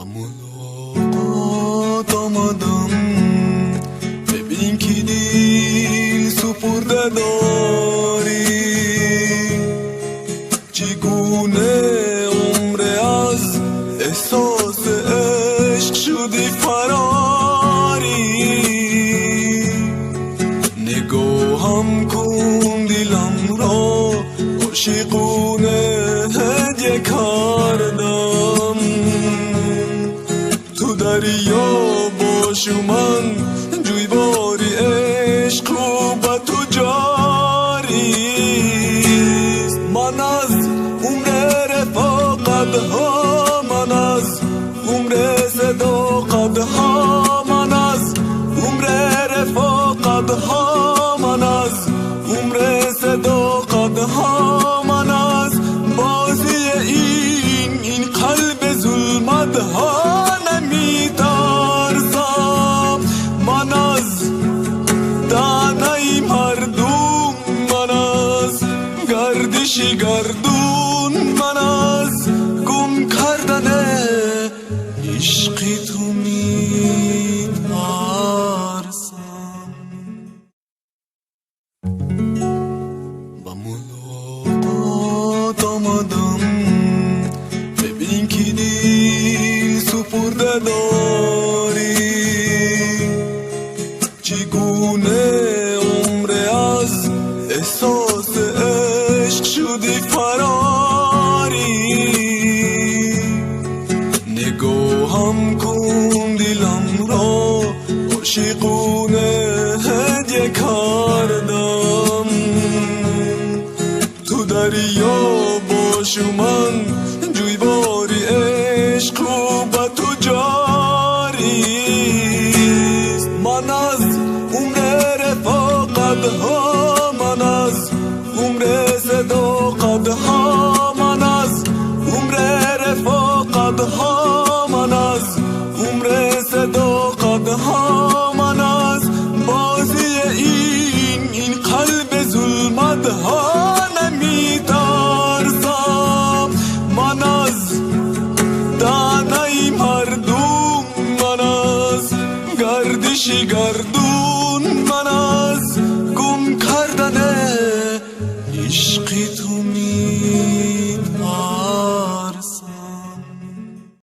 Ба мулоқот омадам, бибин ки дил супурда дорӣ. Чӣ гуна умре аз эҳсоси ишқ шудӣ фарорӣ. Нигоҳам кун, диламро ошиқона ҳадя кардам. Ту дарё бошу, ман ҷӯйбори ишқу ба ту ҷорист. Ман аз умри рафоқатҳо, ман аз умри садоқатҳо, ман аз умри рафоқатҳо, ман аз умри садоқатҳо, ман аз бозии ин қалби зулматҳо намитарсам. Ман аз таънаи мардум, ман аз гардиши гардун, ман аз гум кардани ишқи ту метарсам. Ба мулоқот омадам, бибин ки дил супурда дорӣ. Чӣ гуна умре аз эҳсоси ишқ шудӣ фарорӣ. Нигоҳам кун, диламро ошиқона ҳадя кардам. Ту дарё бошу, ман ҷӯйбори ишқу ба ту ҷорист. Ман аз умри рафоқатҳо, ман аз умри садоқатҳо, ман аз умри рафоқатҳо, ман аз умри садоқатҳо, ман аз бозии ин қалби зулматҳо намитарсам. Ман аз таънаи мардум, ман аз гардиши гардун, ман аз гум кардани ишқи ту.